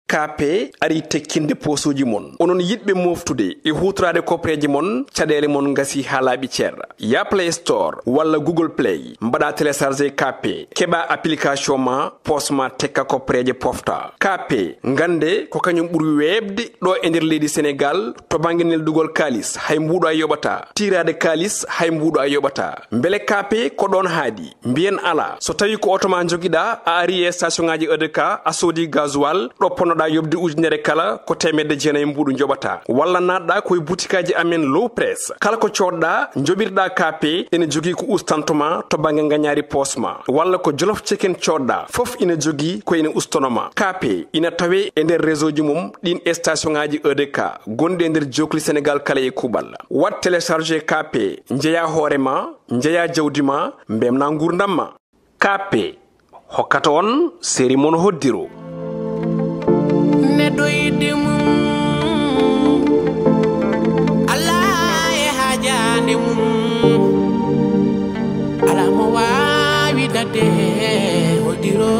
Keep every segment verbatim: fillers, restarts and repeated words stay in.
K P ari tekkinde poosuuji mon. Onon yiɗɓe mooftude e huutoraade koppereeje mon, caɗeele mon ngasi haa laaɓi cer. Ya Play Store walla Google Play, mbaɗa télécharger K P, keɓa application ma, poos ma tekka koppereeje pofta. K P, ngannde ko kañum ɓuri weeɓde ɗo e nder leydi Senegaal to bannge neldugol kaalis, hay mbuuɗo a yoɓata. Tiiraade kaalis, hay mbuuɗo a yoɓata. Mbele K P ko ɗoon haadi? Mbiyen alaa. So tawii ko oto ma njogiɗaa, a ari e station ŋaaji E D K, a soodi gasoil, ɗo ponnoɗaa yoɓde ujunere kala, ko teemedde jeenayi mbuuɗu njoɓataa. Walla naatɗaa ko e butikaaji amen Low Press. Kala ko coodɗaa, njoɓirɗaa K P, ene jogii ko ustantoo ma to bannge ngañaari poos ma. Walla ko Jolof Chicken coodɗaa, fof ina jogii ko ene ustanoo ma. K P ina tawee e nder réseau ji mum ɗiin station ŋaaji E D K gonɗi e nder jookli Senegaal kala e kuuɓal. Waɗ télécharger K P, njeyaa hoore ma, njeyaa jawdi ma, mbelna nguurndam ma. K P hokkata on seeri mon hoddiro. Neɗɗo yiɗde mum, Allah e haajaande mum. Alaa mo waawi daɗde hoddiro.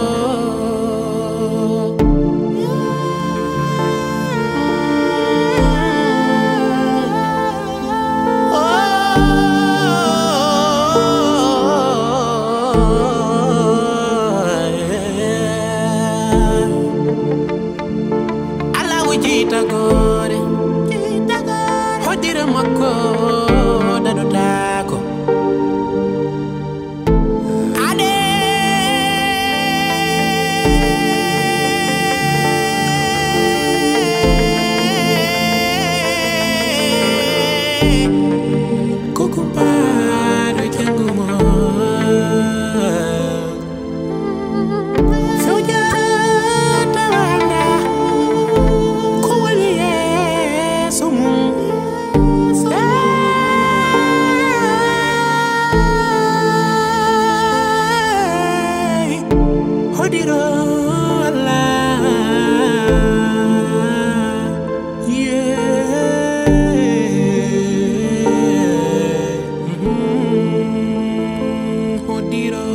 Alaa wujji tagoore, hoddiro makko daɗotaako. Ade ko kumpaaɗo janngo mo. Sujata wanda ko woni yeeso mum. Hey, hodiro Allah. Yeah. Mm-hmm. Hodiro.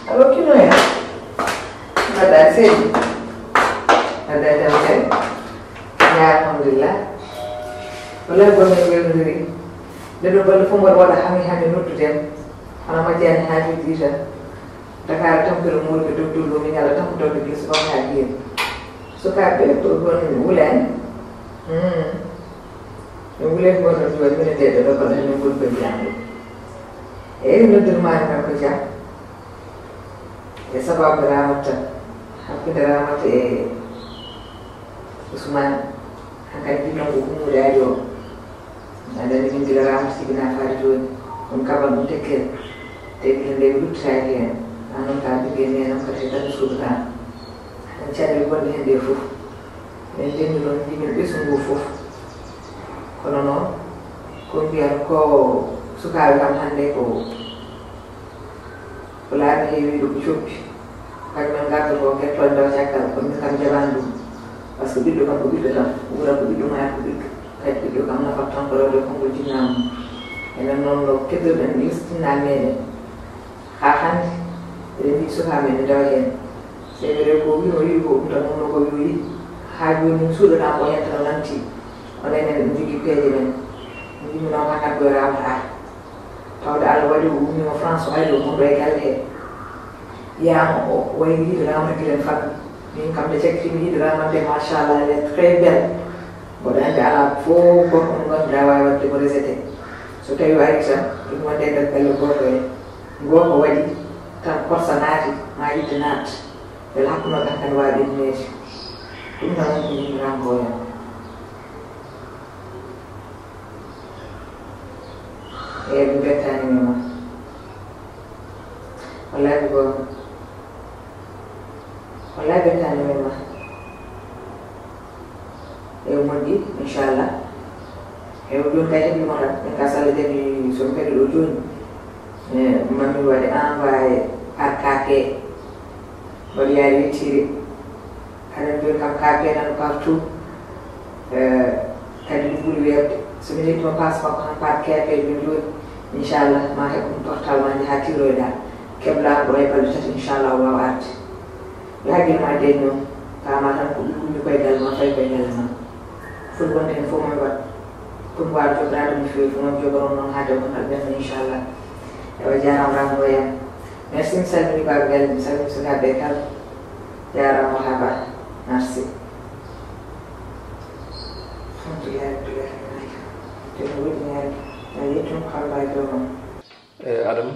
Allo, Kinoya. Mbaɗɗa seydi? Mbaɗɗa jam kay? Ya, alhamdulillah. Wallay gonmi welondiri. Nde ɗo balɗe fof mboɗo waɗa hami hami noddude. Hono majjani haajuuji ɗi tan. Dakar tampere mawɗo ɓe dogdol ɗo, min ala tampotooɓe gila subaka haa hiiri. Sukaaɓe ko ɗon wulaani. Hmm. Min wulaani ko ɗon ɗon, min e ɗeɗo ɗo balɗe min ngoni koye janngo. Eyi, noddirmaani kam ko jam. E sababu Ramata, hakkunde Ramata e Ousmane, hankadi ɗiɗon ko ummude ari o. Aɗa anndi min gila Ramata sibina faade jooni, ɗum kaɓan ɗum tekkere. Te gila nde mi luttitaaki heen. Aan noon ka ɓinngel neene on kadi tan suudu kan. Ɗum caɗeele bonɗe heen ɗe fof. Min ndenndi ɗoon njimin ɓesngu nguu fof. Kono noon, ko mbiyan ko sukaaɓe kam hannde ko, ko laabi heewi ɗo ko coppi. Kañum en ngarta ko ngettoɗe ndaw caggal, kono min kam njaɓaani ɗum. Par ce que ɓiɗɗo kam ko ɓiɗɗo tan, wura ko ɓiɗɗo, maaya ko ɓiɗɗo. Kadi ɓiɗɗo kam nafata tan ko rewde konngol jinnaamum. Enen noon no keddorɗen ɗi tinnaali meɗen. Haa hannde, eɗen njiɗi sukaaɓe men ne ndewa heen. Seyɓe rew ko wii, o wii ko ɗum tan wonno ko wii. Haa jooni min suuɗoɗaa ko heen tan o nanti. Kono enen eɗen njogii peeje men. Min njimmi noon haa ngaddoyraama haa. Tawde Allah waɗi o ummiima France, o ari o gonɗo e galle he. Wiyaama o wayri yiɗoraama giren fammi. Min kam nde cakkitiimi yiɗoraama nde, machallah, elle est très belle. Mboɗo anndi alaa fof gorko mo ngannduɗaa waawi waɗde mo rejeté. So tawii o ari tan, ɗum wonde e nder galle gooto he. Ngoo ko waɗi tan, korsa naati, ma yiɗde naat. Mbele hakkunde maɓɓe hankadi waawi ɗum neeji. Ɗum tan woni ko njimmi-mi ko heen. Eey, ɗum bettaani mi ma. Wallaahi ko goonga. Wallaahi bettaani mi ma. Eey, moƴƴi, inchallah. Eey, Ɗum kay heɓi mo tan, min ka Salla jaɓi somi kadi ɗo jooni. E, mami waɗi envoyé arkake, mbaɗi yaari wettiri. Aɗa jooni kam ka kenan partout. E, kadi ɗum ɓuri weerde. So mi heɓi mo passe makko tan par keke jooni jooni. Inchallah, ma heɓ ɗum portal ma njaha tiroyɗa. Keblaa ko ɗo e balɗe tati, inchallah, o wawa arde. Yo hakkille ma deñ noon, paama tan ko ɗum ummi koye galle ma, fayi koye galle ma. Foti wonde heen fof ma waɗ. Pour mbawa jogoraade no feewi, fof noon jogoron noon haa dewngal ɓenna, inchallah. Ewa, jaaraama Rambo yam. Merci, mi salmini baaɓe galle, mi salmini sukaaɓe kala. Jaaraama, marhaba. Merci. Alhamdulillahi rabbil alamina. Teno woɗɗi ñaari. A yettum kala mbawi ɗo noon. Eh, Adama,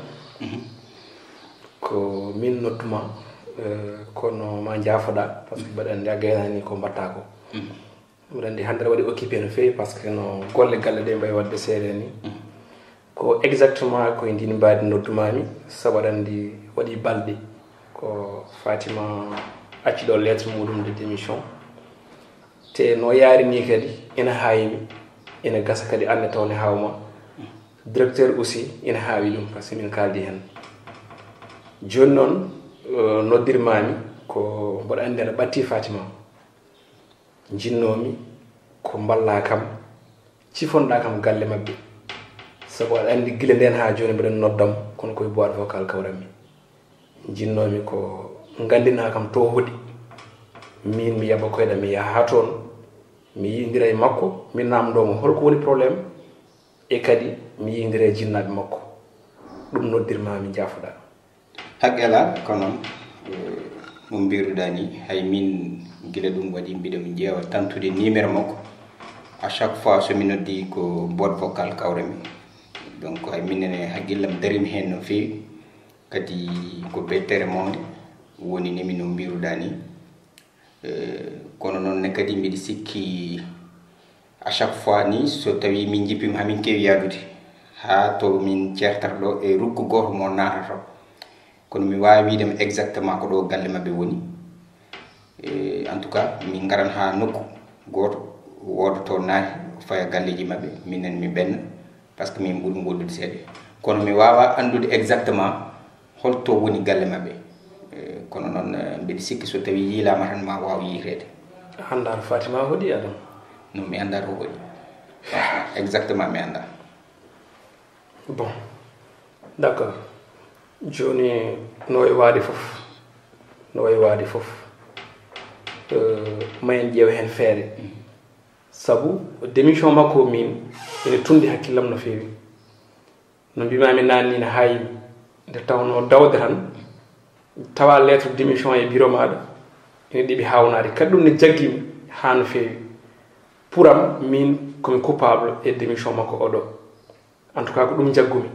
ko min nodduma, eh, kono ma jaafoɗa, parce que mbaɗa anndi a gaynaani ko mbaɗta ko. Mbaɗa anndi hannde aɗa waɗi occupé no feewi, parce que no golle galle ɗe mbawi waɗde seeɗa ni. Ko exactement koye ndin mbaadi noddumami, sabu aɗa anndi waɗi balɗe ko Fatima acci ɗo lettre muɗum de démission. Te no yaari ni kadi, ina haawi mi, ina gasa kadi annde tawde haawma. Directeur aussi, ina haawi ɗum, parce que min kaaldi heen. Jooni noon, eh, noddirmaami ko mboɗo anndi aɗa ɓatti Fatima. Njinnoomi ko mballa kam, cifonɗa kam galle maɓɓe. Sabu aɗa anndi gila ndeen haa jooni mbeɗen noddam, kono koye boîte vocale kawranmi. Njinnoomi ko nganndina kam to hoɗi. Min mi yaɓa koyɗam mi yaha haa toon, mi yiyondira e makko, mi naamndoo mo holko woni problème, e kadi mi yiyondira e jinnaaɓe makko. Ɗum noddirmaami, jaafoɗa. Haqqe alaa, ko noon, eh, no mbiruɗaa ni, hay min gila ɗum waɗi mbiɗo mi ƴeewa tantude numéro makko. À chaque fois so mi noddi ko boîte vocale kawrami. Donc hay min nene hakkillam darimi heen no feewi. Kadi ko bettere mawnde woni ni mi no mbiruɗaa ni. Eh, kono noon ne kadi mbiɗa sikki à chaque fois ni so tawi min jippima hamin keewi yaadude haa to min ceertata ɗo e rukku gooto mo naatata. Kono mi waawi wiide ma exactement ko ɗo galle maɓɓe woni. Eh, en tout cas, min ngaran haa nokku gooto, wooda to naati, faya galleeji maɓɓe, minen mi ɓenna, parce que min ɓuri ngollude seeɗa. Kono mi waawaa anndude exactement hol to woni galle maɓɓe. Eh, kono noon, eh, mbiɗa sikki so tawii yiilaama tan ma waaw yiiteede. A anndaa to Fatima hoɗi, Adama? Non, mi anndaa to hoɗi. Exactement, mi anndaa. Bon, d'accord. Jooni no wayi waade fof, no wayi waade fof, eh, ma en ƴeew heen feere. Sabu démission makko min ene tunndi hakkillam no feewi. No mbimaami naanni ne haayi nde tawnoo dawde tan tawa lettre démission e bureau maaɗa ene ɗeɓi haawnaade. Kadi ɗum ne jaggimi haa no feewi. Pour am, min komi coupable e démission makko oɗo. En tout cas, ko ɗum jaggumi.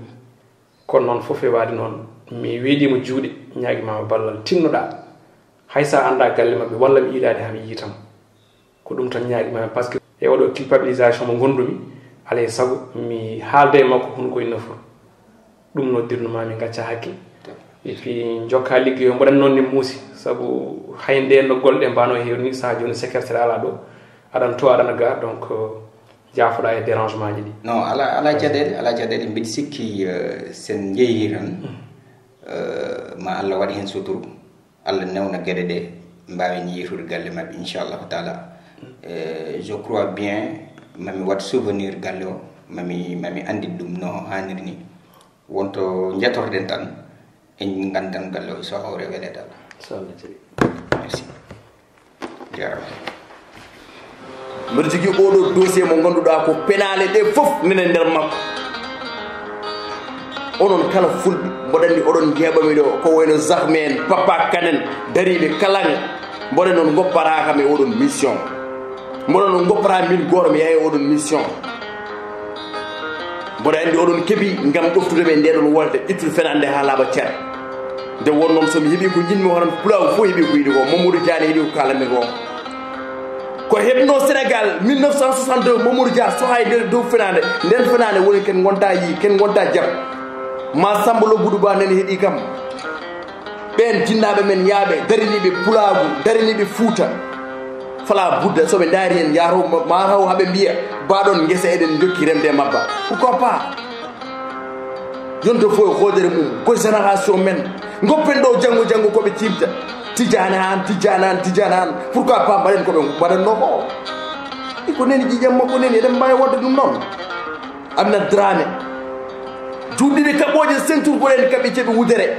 Kono noon fof e waade noon, mi weeɗiima juuɗe, ñaagimaama ballal tinnoɗaa. Hay so a anndaa galle maɓɓe, walla mi iilaade haa mi yiitam. Ko ɗum tan ñaagimaami, parce que e oɗo culpabilisation mo ngonndumi, alaa e sago mi haalda e makko hunde ko e nafru. Ɗum noddirnuma mi ngacca hakke. Et puis njokka liggey o, mboɗon noon ne muusi, sabu hay ndeen no golle ɗe mbano heewri ni, sahaa jooni secrétaire alaa ɗo, aɗan to, aɗan ga, donc, euh, jaafoɗa e dérangement ji ɗi. Non, alaa, alaa caɗeele, alaa caɗeele. Mbiɗa sikki, euh, sen njeyii tan, euh, ma Allah waɗ heen suturu. Allah newna geɗe ɗe, mbaawen yeeytude galle maɓɓe, inchallahu taala. Euh, je crois bien, mami waɗ souvenir galle o, mami, mami anndit ɗum no haaniri ni. Wonto njetorɗen tan, en nganndan galle o so hawre weleede Allah. So Allah jaɓi. Merci. Jaaraama. Mbeɗa jogii oɗo dossier mo ngannduɗaa ko penaale ɗe fof nene nder makko. Onon kala fulɓe, mboɗo anndi oɗon njeeɓami ɗo, ko wayno Zahmi en, Papa Kane en, dariiɓe kala, mboɗo noon ngoppata kam e oɗon mission. Mboɗo noon ngoppata min gooto mi yaha e oɗon mission. Mboɗo anndi oɗon keɓi ngam ɗoftude ɓe nde ɗon wolde, ittude fenaande haa laaɓa cer. Nde won noon so mi heɓi ko njiɗmi horan pulaagu fof heɓi ko yiɗi ko, Mamadou Diané heɓi ko kaalanmi ko. Ko heɓno Sénégal mille neuf cent soixante-deux, Mamadou Dia sohay nder dow fenaande, nden fenaande woni ken ngonta yi, ken ngonta jam. Ma Samba Lo Budu Ba nani heɗi kam. Ɓen jinnaaɓe men yaaɓe, dariniiɓe pulaagu, dariniiɓe Fuuta. Fala budda, so ɓe ndaari en, yahro ma, ma haw haɓe mbiya, "Baɗon ngesa, eɗen jokki remde mabba." Pourquoi pas? Yonto fof e hoodere mum, ko génération men. Ngoppen ɗo janngo, janngo ko ɓe ciimta. Tijaane aan, Tijaane aan, Tijaane aan. Pourquoi pas mbaɗen ko ɓe mbaɗatnoo ko? Iko neni ƴiiƴam makko neni, eɗen mbaawi waɗde ɗum noon. Amina Dramé. Juuɗe ɗiɗi kaɓɓooje ceinture, ko ɗen kaɓɓi ceeɓe wudere.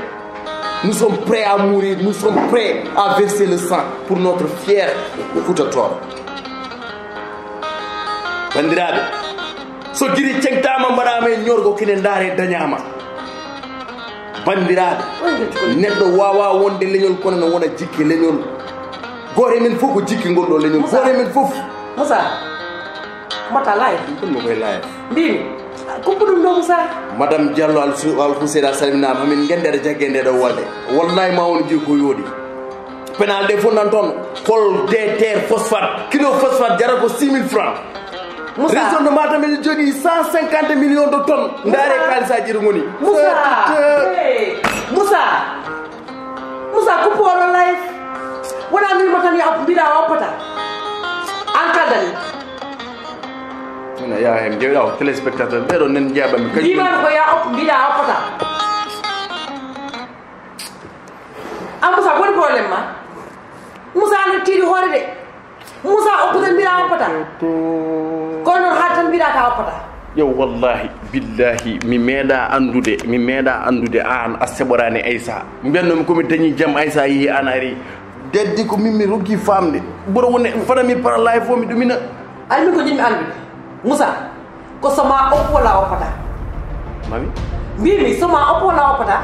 Nous sommes prêts à mourir, nous sommes prêts à verser le sang pour notre fier Fouta Tooro. Banndiraaɓe, so giri ceŋtaama, mbaɗaama e ñorgo, kine ndaare dañaama. Banndiraaɓe, neɗɗo waawaa wonde leñol kono no wona jikke leñol. Gooto e men fof ko jikke ngol ɗo leñol. Gooto e men fof. Moussa. Mbaɗta live? Ɗum ɗo koye live. Mbimi, kuppu ɗum ɗo, Moussa. Madame Diallo Al Su-, Al Hussein, a salminaama. Min ngenndi aɗa jagge nde ɗo waɗde. Wallahi ma won jii ko yooɗi. Penal ɗe fof nan toon. Kol de terre phosphate. Kilo phosphate jara ko six mille francs. Moussa. Région de Matam ene jogii cent cinquante millions de tonnes. Ndaare kaalisaaji ɗo ngoni. Moussa. Hey. Moussa. Moussa, kuppu oɗo live. Wona min mo tan ya op-, mbiɗa oppata. An kaldani. Ina ya hen jewɗa ko téléspectateur. Ɓeɗo nen jeeɓami kañum. Mbimami ko ya op-, mbiɗa oppata. An Moussa, woni problème ma? Moussa ne tiiɗi hoore de. Moussa, oppude mbiɗa oppata. Kono noon haade tan mbiɗa ka oppata. Yo wallahi, billahi, mi meeɗa anndude, mi meeɗa anndude aan a seɓoraani Aïssa. Mbiyatnoomi ko mi dañi jam, Aïssa yehi aan ari. Deddi ko min mi rokki faamde. Ɓura wonde fana mi para live o mi ɗumina. Ari min ko jiɗmi anndude. Moussa. Ko so ma oppo walla a oppataa? Mami? Mbimi, so ma oppo walla a oppataa?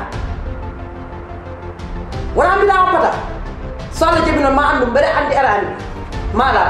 Wona mbiɗa oppata? So Allah jaɓi noon ma anndu, mbeɗa anndi aɗa anndi. Maɗa.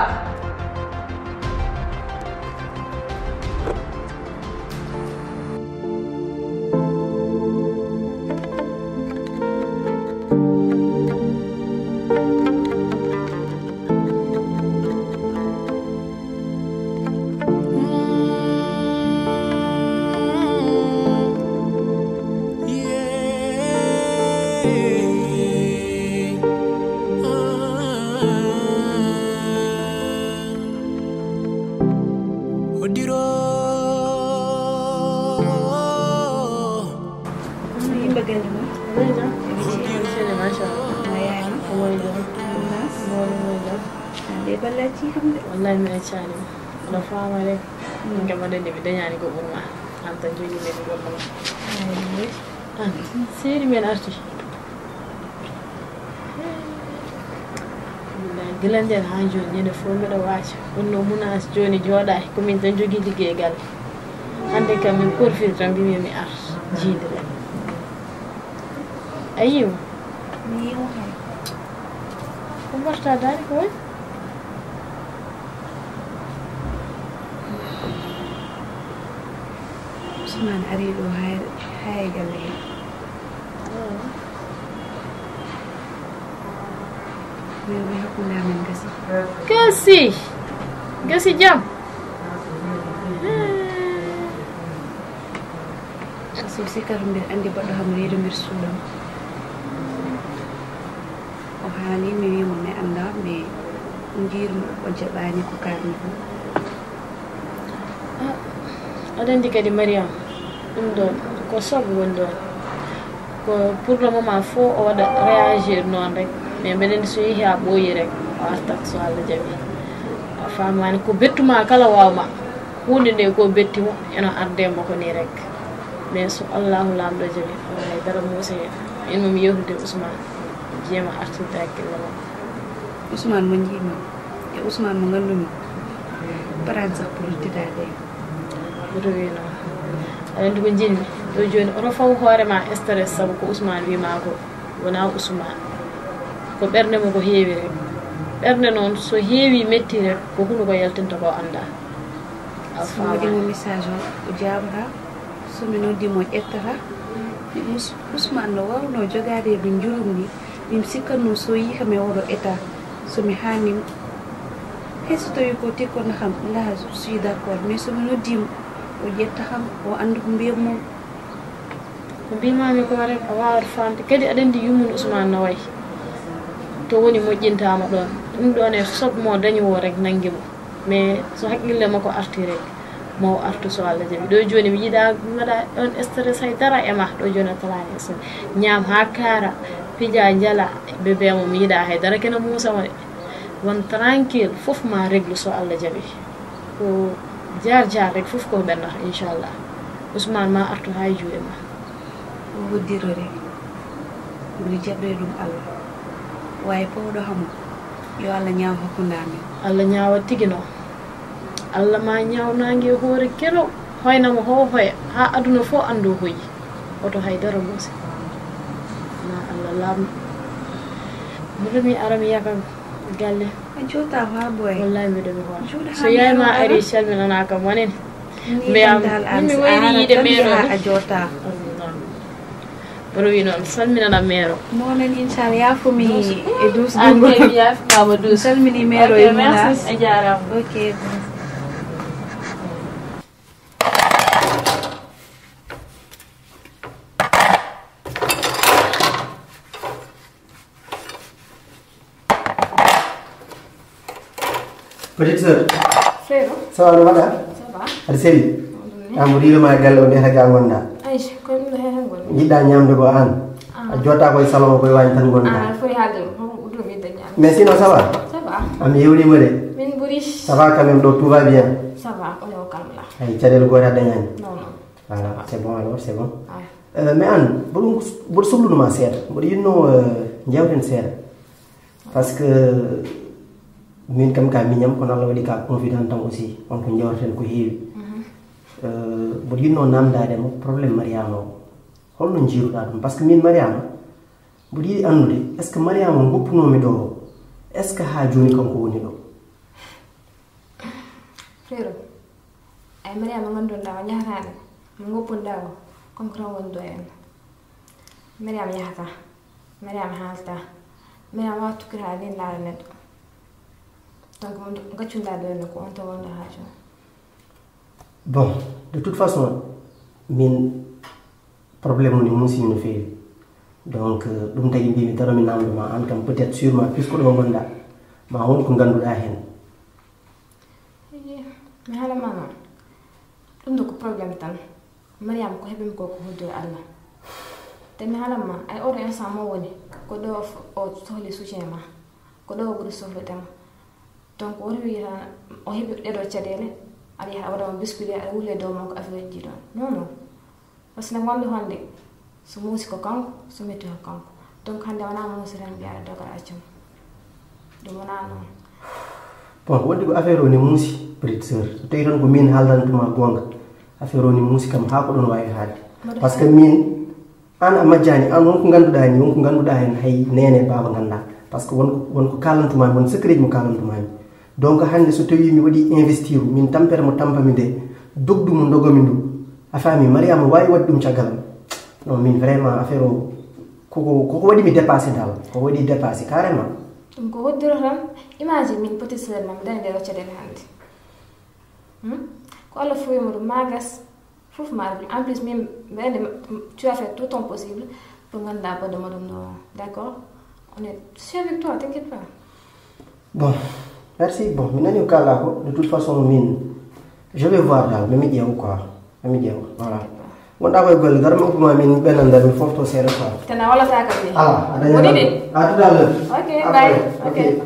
Yimɓe galle mum? Ɓe jam. Ɓe jam. Machallah. Ma yaani? Ko woni jam? Mawɗo woni jam. An de ballacci kam de. Wallahi mi accani ma. Aɗa faama de. Mm. Min kam aɗa anndi mi dañaani ko ɓur ma. An tan jogii min goɗɗo ma. Ay, oui. An, seeri men arti. Billahi, gila nden haa jooni, ñande fof mbeɗa waaca. Kono no munaas jooni jooɗaaki, ko min tan jogii liggey galle. Hannde kam min porfiri tan mbimi mi ar jiidira. A yiima? Mi yiima hay. Ko mbaɗta daari ko waɗi? Ousmane ari ɗo hay, hay galle he. Min wi hakkunde amen gasi. Gasi. Gasi jam. So sikkata mbiɗa anndi baɗɗo kam reedo mbiɗa suuɗam. O haali mi wiimo mi annda mi njiirmo o jaɓaani ko kaalmi ko. Ah, aɗa anndi kadi Mariam, ɗum ɗon ko sabu woni ɗon. Ko pour le moment fof o waɗa réagir noon rek. Mais mbeɗa anndi so yehi haa ɓooyi rek o artat so Allah jaɓi. A faamaani ko bettuma kala waawma. Huunde nde ko betti mo eno arde mo ko ni rek. Mais so Allahu laamɗo jaɓi o hay dara muusa heen. Min mo mi yewtude Ousmane jeema artirde hakkille makko. Ousmane mo njiimi e Ousmane mo nganndu-mi, paraani sax pour uddidaade en. Woto wiy noon. Aɗa anndi ko njiɗmi ɗo jooni, oto faw hoore ma stress sabu ko Ousmane wii ma ko, wonaa Ousmane. Ko ɓernde mo ko heewi rek. Ɓernde noon so heewi metti rek, ko hunuko yaltinta ko anndaa. A faamaani. So mi waɗi mo message o, o jaabataa. So mi noddi mo, o ƴettataa. Mi Ous-, Ousmane no waawnoo jogaade e ɗum njurum ni. Min sikkatnoo so yii kam e oɗo état, so mi haanniima, hay so tawii ko tekkorno kam, là, je suis d'accord, mais so mi noddiima, o ƴetta kam, o annda ko mbiyatnoo. Ko mbiimaami ko rek, a waawata faamde. Kadi aɗa anndi yummum Ousmane no wayi. To woni moƴƴintaama ɗoon. Ɗum ɗo ne, sok mo dañi wo rek, nanngi mo. Mais so haqqille makko arti rek, mo artu so Allah jaɓi. Ɗo jooni mi yiɗa mi waɗa on stress hay dara e ma. Ɗo jooni a talaani stress. Ñaam haa kaara, pija njala, bébé mo mi yiɗa hay dara kena muusa mo de. Won tranquille, fof ma réglu so Allah jaɓi. Ko jaar jaar rek, fof ko ɓennata, inchallah. Ousmane ma artu haa e juuɗe ma. O hoddirore. Mbiɗo jaɓre ɗum Allah. Waaye powɗo hamo, yo Allah ñaaw hakkunde amen. Allah ñaawa tigi noon. Allah ma ñaaw naange e hoore kelo, hoyna mo ho hoya, haa aduna fof anndu o hoyi. Oto hay dara muusi. Ma Allah laaɓnu. Mi remi ara mi yaka galle. A joota haa boy. Wallahi mbiɗo mi hoore. Joota haa so yaay ma ari calminana kam wanen. Mbiya min mi wayri yiide meeɗo a joota. Mboɗo wi noon salminana meero. Momen inchallah yaafumi e douce. An kay mi yaafimama douce. Salmini meero e muna. A jarama. Ok. Petite sœur. Frère. Ça va, no mbaɗa? Ça va. Aɗa selli? An mo riiwema e galle o ndehata ga ngonɗa. Ay, ko ɗum ɗo heen ngol. Jiɗɗa ñamde ko an. A jotta koye salon koye wañi tan ngonɗa. Ah, foy haalde ɗum. Ko ɗum mi dañi. Mais sinon ça va? Ça va. Am yewnima de. Min ɓuri. Ça va quand même, ɗo tout va bien? Ça va, on est au calme là. Ay, caɗele goota dañani. Non, non. Voilà, c'est bon alors, c'est bon. Ah. Euh, mais an, mboɗo mboɗo sohlunoma seeɗa, mboɗo yinno euh, jewten seeɗa. Parce que min kam ka miñam kono Allah waɗi ka confident tan aussi, on ko jewteten ko heewi. Euh, mboɗo yinno namdade mo problème Mariama o, holno jiiruɗa ɗum? Parce que min Mariama mboɗo yiɗi anndude est ce que Mariama goppunomi ɗo o, est ce que ha joni kanko woni ɗo? Frère, ay Mariama ngannduɗaa o ñahataani mo ngoppunɗaa o, kanko tan woni ɗo en. Mariama yahata, Mariama haalta, Mariama wawa tukkira haa nin laara neɗɗo. Donc mo gaccunɗaa ɗo en ko on tan wonɗo haaju. Bon, de toute façon min problème mum ne muusi no feewi. Donc euh, ɗum tagi mbimi daro mi namdo ma an kam peut être sûrement puisque ɗo gonɗa ma won ko ngannduɗa heen. Eyi, mi haalamma noon. Ɗum ɗo ko problème tan. Mariama ko heɓimi ko ko hoddu e Allah. Te mi haalamma ay oɗo instant mo woni ko ɗo o sohli soutien ma, ko ɗo o ɓuri sohlude ma. Donc woto wiya o heɓi ɗeɗo caɗeele aɗa yaha waɗa mo biscuit aɗa wulle dow makko affaire ji ɗon. Non non. Parce que nde wonde honde so muusi ko kanko, so metti ko kanko. Donc hannde wona muusi tan mbiya aɗa doga accam. Ɗum wona noon. Bon, wonde ko affaire o ne muusi, petite sœur. So tawi tan ko min haalantuma goonga, affaire o ne muusi kam haa ko ɗon waawi haalde. Par ce que min an a majjani, an wonko ngannduɗaa ni, wonko ngannduɗaa heen hay neene e baaba nganndaa. Par ce que wonko wonko kaalantuma mi, won secret ji mo kaalantuma mi. Donc hannde so tawii mi waɗii investir min tampere mo tampami nde, dogdu mo ndogomi ndu, a faami, Mariama waawi waɗde ɗum caggal am. Non min vraiment affaire o koko koko waɗi mi dépassé dal, koko waɗi dépassé carrément. Ɗum ko hoddiro tan. Imagine min petite sœur ma mi dañde o caɗeele hannde. Hmm? Ko Allah fuwi mo ɗum ma gas. Fof ma régler. En plus min mbeɗe tu as fait tout ton possible pour ngannduɗa baɗɗo ma ɗum ɗo. D'accord? On est, je suis avec toi, t'inquiète pas. Bon, merci. Bon, mi nani ko kala ko. De toute façon min je vais voir dal, mami ƴeew quoi. Mami ƴeew, voilà. Gonɗa koye golle, gar mi uppuma min ɓennan dar mi fofto seeɗa quoi. Tana wala ta kam ni. Ala, a daña. Woni de. À tout à l'heure. Ok, bye. Ok.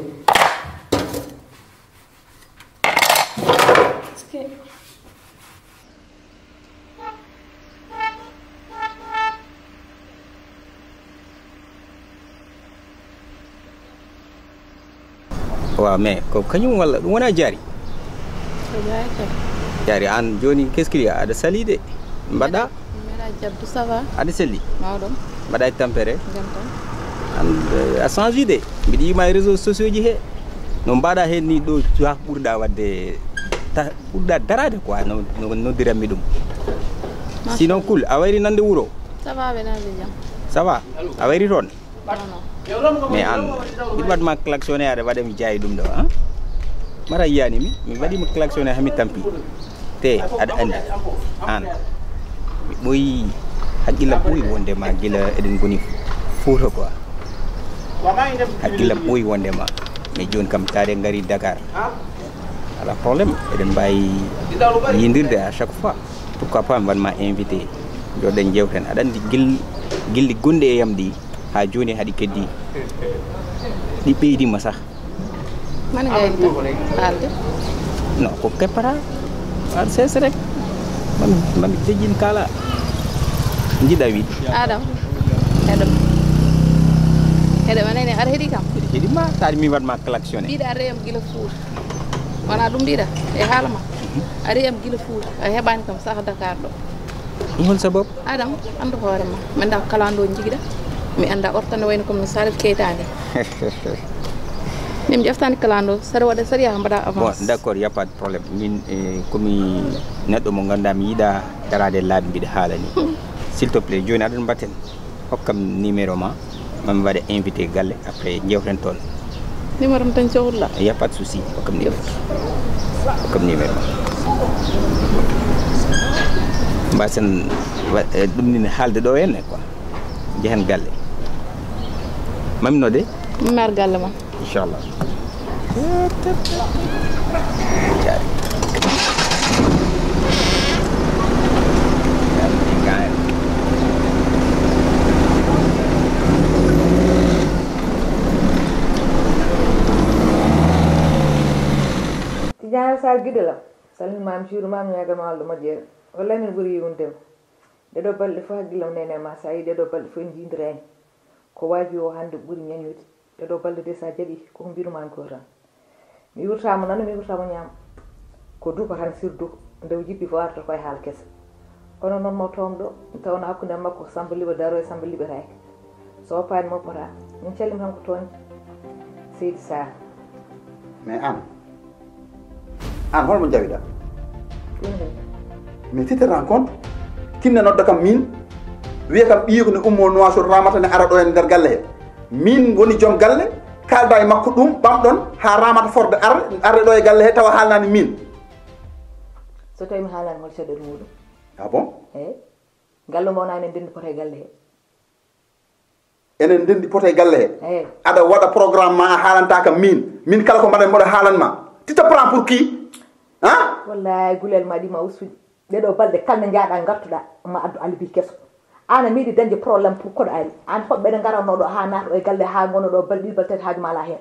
Waaw mais ko kañum walla ɗum wona jaari? Ko jaari kay. Jaari an joni qu'est-ce qu'il y a, aɗa sali de? Mbaɗa? Mbeɗa jabdu, ça va? Aɗa selli? Mawɗum. Mbaɗa e tampere? Jam tan. An eh, a change de. Mbiɗa yima e réseau sociaux ji he. No mbaɗa hen ni ɗo ha ɓurɗa wadde ta ɓurɗa darade quoi, no no noddiranmi ɗum. Sinon cool, a wayri nande wuro? Ça va, ɓe nande jam. Ça va? A wayri toon? Mais an mbiɗa waɗma klaxonné aɗa waɗa mi jaayi ɗum ɗo han? Mara yiyani mi mi waɗima klaxonné hami tampi. Te aɗa andi an mi ɓooyi haqqilla ɓooyi wondema gila eɗen goni fouta quoi. Haqqilla ɓooyi wondema Mais jooni kam, taade en ngarii Dakar, alaa problème, eɗen mbaawi yiyondirde à chaque fois. Pourquoi pas mi waɗ ma invité, njooɗen njeewten? Aɗa anndi gil-, gilli gonɗi e yam ɗi, haa jooni haɗi keddi, ɗi ɓeydiima sah. Mani ngayta haalde? Non, ko keppata. Ar sese rek. Mami, mami tejin kala. Njiɗa wiide. Adam. Heɗo. Heɗo manene ar heɗi kam. Heɗi ma, taari mi waɗ ma klaxonné. Mbiɗa ar reyam gila fuur. Wona ɗum mbiɗa e haala ma. Ar reyam gila fuur. A heɓani kam sah Dakar ɗo. Hol sabab? Adam, anndu hoore ma. Mi annda ko kalandoo njigiɗa. Mi annda ortande wayno ko mi Salif Keita ni. Min mi ƴeftaani kalandoo, saɗa waɗa, saɗa yaha mbaɗa avance. Bon, d'accord, y a pas de problème. Min, eh, ko mi neɗɗo mo ngannduɗaa mi yiɗa daraade laabi mbiɗa haalani. S'il te plaît, jooni aɗa mbatten. Hokkam numéro ma. Mami waɗa invité galle, après njewten toon. Numéro mo tan cohluɗa? Il y a pas de souci, hokkam numéro. Hokkam numéro. Mbasen wa-, eh, ɗum ni haalde ɗo henne quoi. Njehen galle. Mami nodde? Mami ar galle ma. Inchallah. Tidiane Sarr giɗo lam, salminmaami, juurimaami, ñaaganmaami Allah moƴƴere. Wallay min ɓuri yiwndema. Ɗeɗo balɗe fof hakkillam nene ma, so a yii ɗeɗo balɗe fof en njiidiraani. Ko waji o hannde ɓuri ñañude. Ɗeɗo balɗe de so a jaɓi, koko mbiɗo ma ko tan. Mi wurtama nano, mi wurtama ñaama. Ko duko tan, sir duko. Nde o jippi fof arta koye haala kesa. Kono noon mo toon ɗo, mi tawno hakkunde am makko ko Samba Liɓa daro e Samba Liɓa rayka. So woppaani mo pota, min callim tan ko toon Seydi Sarr. Mais an, an holmo jawiɗa? Ɗum ɗum. Mais tu te rends compte? Kinne nodda kam min, wiya kam ɓiyi ko ne ummo Nouakchott Ramata ne ara ɗo e nder galle he. Min woni joom galle, kalda e makko ɗum, ɓamɗon, haa Ramata forde ar-, arde ɗo e galle he, tawa haalnani min. So tawi mi haalani hol caɗeele muɗum? Ah bon? Eyi. Galle mo wona enen ndenndi pota e galle he. Enen ndenndi pota e galle he. Eyi. Aɗa waɗa programme ma, a haalanta kam min. Min kala ko mbaɗen mboɗo haalan ma. Tu te prends pour qui? Hein? Wallahi, gulel ma ɗi ma ustuɗi. Ɗeɗo balɗe kala nde njaaɗa ngartuɗa, ma addu alibi keso. An a meeɗi dañde problème pour koɗo ari. An hoɓɓe ɓe ngaranno ɗo haa naata ɗo e galle haa ngono ɗo balɗe ɗiɗi balɗe tati haaju ma ala heen.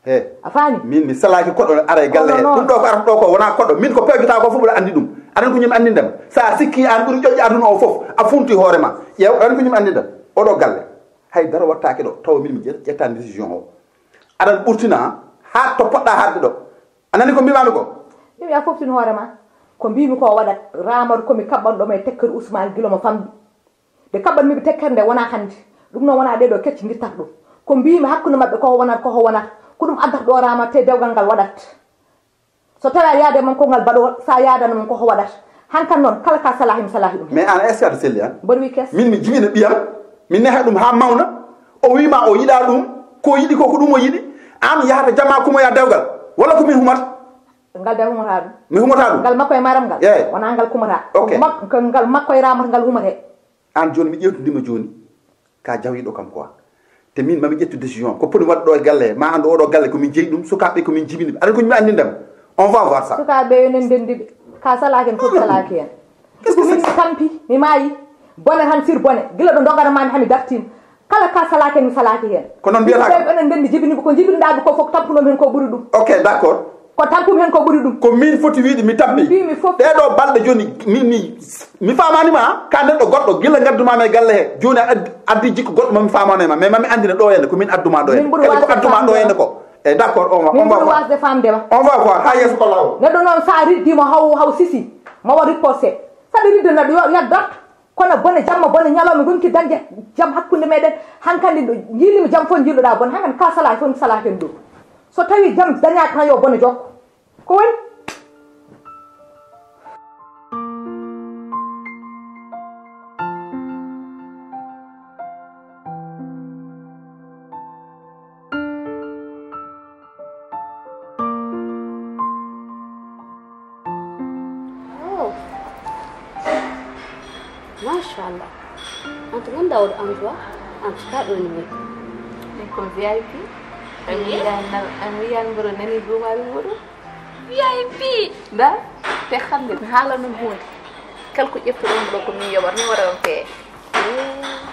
He. A faami? Min mi salaaki koɗo ara e galle he. Non, non. Ɗum ɗo ko arata ɗo ko wona koɗo. Min ko pewjata ko fof mboɗo anndi ɗum. Aɗa anndi ko ñum anndindam. So a sikki an ɓuri ƴoƴƴe aduna o fof, a funti hoore ma. Ƴeew, aɗa anndi ko ñum anndindam. Oɗo galle. Hay dara wattaake ɗo. Tawa min mi ƴet-, ƴettani décision o. Aɗa ɓurtina haa to poɗɗa haɗde ɗo. A nani ko mbimaami ko? Mimi a foftin hoore ma. Ko mbimi ko waɗat. Ramatu ko mi kaɓɓan ɗo e tekkere Ousmane gila mo famɗi. Nde kaɓɓanmi ɓe tekkere nde wona hannde. Ɗum noon wona ɗeɗo kecci ngittata ɗum. Ko mbimi hakkunde maɓɓe koko wonata, koko wonata. Ko ɗum addata ɗo Ramata te dewgal ngal waɗat. So tawi a yaade mon ko ngal baɗo, sa yaadano mon koko waɗat. Hankan noon kala ka salahi mi salahi ɗum. Mais an est-ce que aɗa selli an? Mboɗo wi kes. Min mi jibina ɓiyam, mi neha ɗum ha mawna. O wima o yiɗa ɗum, ko yiɗi ko ko ɗum o yiɗi. An yahata jama kumoya dewgal. Walla ko min humata? Ngal de humata ɗum. Mi humata ɗum? Ngal makko e maram ngal. Eyi. Wona ngal kumata. Ok. Ko mak-, ko ngal makko e Ramata ngal humate. An jooni mi ƴeewtindima jooni ka jawiɗo kam quoi. Te min mami ƴettu décision. Ko poni waɗ ɗo e galle he. Ma anndu oɗo galle ko min jeyi ɗum. Sukaaɓe ko min jibini ɓe. Aɗa ko mi anndindam. On va voir ça. Sukaaɓe yo enen ndenndi ɓe. Ka salaaki en, fof salaaki en. Qu'est-ce que c'est que ça? Min mi tampi, mi maayi. Bone tan sir bone. Gila ɗo dogana ma mi hami dartima. Kala ka salaaki en, mi salaaki heen. Ko noon mbiyata kam. Ɓe enen ndenndi jibini ɓe. Ko jibinɗa ɓe ko fof tampunomi heen ko ɓuri ɗum. Ok, d'accord. Ko tampumi heen ko ɓuri ɗum. Ko min foti wiide mi tampi. Mbimi fof. Ɗeɗo balɗe jooni mi, mi, mi faamani ma, ka neɗɗo goɗɗo gila ngadduma e galle he. Jooni a addi, addi jikko goɗɗo mami faamano e ma, mais mami anndina ɗo henne ko min adduma ɗo henne. Min ɓuri wasde famde ma. Kadi ko adduma ɗo henne ko. Eh, d'accord, on va, on va voir. Min ɓuri wasde famde ma. On va voir, ha yeeso ko laawol. Neɗɗo noon sa riddimo haw, haw sisi, ma waɗ riposte. Saɗa ridde neɗɗo yo, yo darto. Kono bone jamma, bone ñalawma, gonki dañde jam hakkunde meɗen. Hankandi ɗo, jiilimi jam fof jiiloɗa bone. Hankandi ka salaaki fof mi salaaki en ɗo. So tawi jam dañaaka tan yo bone jokko. Ko woni? Oh. Machallah. An to gonɗa oɗo endroit, en tout cas ɗo ne woni. Ɗum ko V I P. A wiyaani nan, a wiyaani mboɗo nani duumaari muɗum? V I P. Nda, te hannde mi haala non huunde. Kala ko ƴeftuɗon ɗo ko min yoɓata, min waɗa on pee.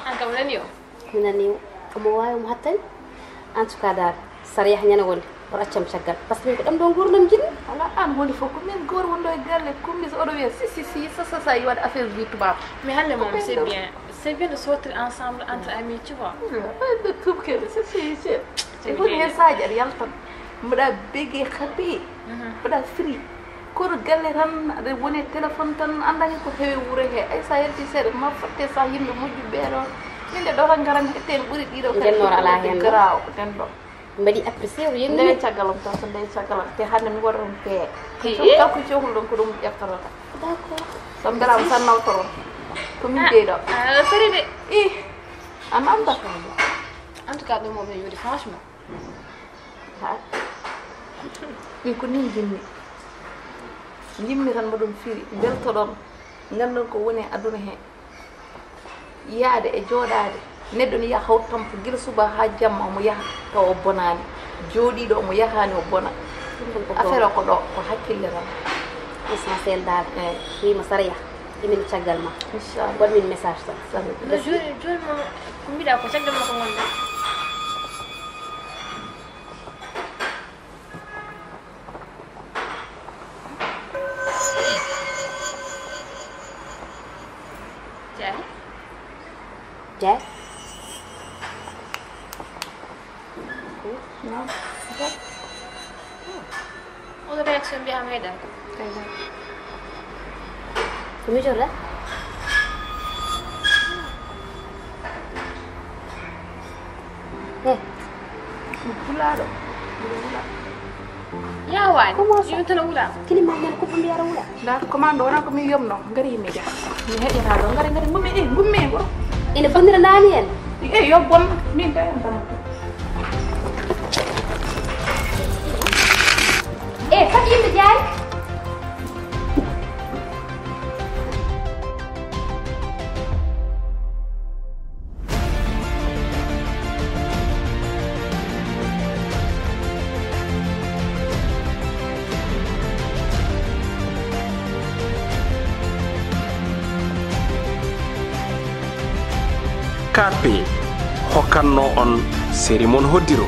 An kam nani o? Mi nani o. Omo waawi, omo hattani. En tout cas daal, sara yaha ñande wonde, oto accam caggal. Parce que min ko ɗam ɗo nguurndam jiɗmi. Alaa, aan huunde fof ko min goor wonɗo e galle. Kumbi so oɗo wiya si, si, si, sa, sa, sa, yi waɗa affaire vie tubaab. Mais halle moom, c'est bien. C'est bien de sortir ensemble entre amis, tu vois. Ɓe tuubkere, c'est, c'est, c'est. E woni heen saaji aɗa yaltan. Mbaɗa bege happy. Mbaɗa free. Kono galle tan, aɗa woni e téléphone tan, anndaa ko heewi wuro he. Ay, sa yalti seeɗa, ma fotte sa yimɓe moƴƴuɓe ɓee ɗon. Min de ɗo tan ngaran hetten ɓuri ɗiɗo kadi. Ngennor alaa heen, no? Garaaw, nden ɗo. Mbaɗi apprécié o yeññi. Ndewe caggal am tan, so ndewe caggal am. Te hannde mi waɗa on pee. Ko cewɗo, ko cewɗo ɗon ko ɗum ƴeftorata. D'accord. So mbelaama tan nawtoron. Ko min jeyɗo. Ah, ah, sori de. Ih, an annda. En tout cas, ɗum o ɓe yodi, franchement. Ha. Min ko nii njimmi. Njimmi tan mboɗon firi, mbeltoɗon. Nganndon ko woni e aduna he. Yahde e jooɗaade. Neɗɗo ne yaha haw tampo gila suba haa jamma, omo yaha tawa o bonaani. Jooɗiiɗo omo yahaani o bona. Ɗum ko affaire o ko ɗo, ko hakkille tan. L'essentiel daal. Eey. Wiima sara yaha. Imin caggal ma. Inchallah. Waɗ min message tan. Salut. No jooni, jooni moom ko mbiɗa ko caggal makko ngonɗa. Jaay. Jaay. Non. Oɗo réaction mbiya meeɗa. Ko mijotoɗa? Eh. Ko pulaaɗo. Mbiɗo wula. Yawani. Comment ça? Yimɓe tan a wula. Kini ma ñande ko ɓe mbiyata wula. Ndaa, commande wona ko min yomno. Ngari yimɓe jaha. Mi heƴata ɗo. Ngari, ngari. Ngummi, eh, ngummi, eh, ngoro. Ina bonnira naani en. Eh, yo bon. Min kay en tan. Eh, fat yimɓe jaari. K P hokkatno on série mon Hoddiro.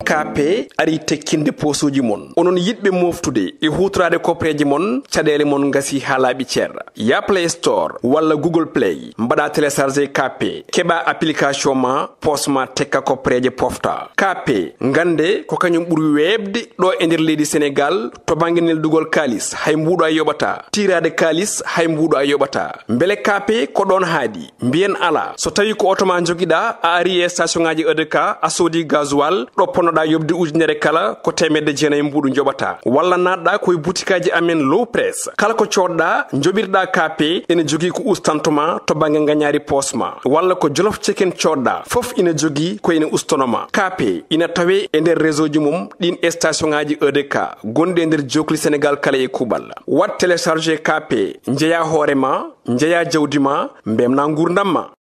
K P ari tekkinde poosuuji mon. Onon yiɗɓe moftude e huutoraade koppareeje mon, caɗeele mon ngasi haa laaɓi cer. Ya Play Store walla Google Play, mbaɗa télécharger K P, keɓa application ma, poos ma tekka koppareeje pofta. K P, ngannde ko kañum ɓuri weeɓde ɗo e nder leydi Senegaal to bannge neldugol kaalis, hay mbuuɗo a yoɓata. Tiiraade kaalis, hay mbuuɗo a yoɓata. Mbele K P ko ɗoon haaɗi? Mbiyen alaa. So tawii ko oto ma njogiɗa, a ari e station ŋaaji E D K, a soodi gasoil, ɗo ponnoɗa yoɓde ujunere kala, ko teemedde jeenayi mbuuɗu njoɓata. Walla naatɗa ko e butikaaji amen Low Press. Kala ko coodɗa, njoɓirɗa K P, ene jogii ko ustantoma to bannge ngañaari poos ma. Walla ko Jolof Chicken coodɗa, fof ina jogii ko ene ustonoma. K P ina tawee e nder réseau ji mum ɗin e station ŋaaji E D K gonɗi e nder jookli Senegaal kala e kuuɓal. Waɗ télécharger K P, njeya hoore ma, njeya jawdi ma, mbemna nguurndam ma.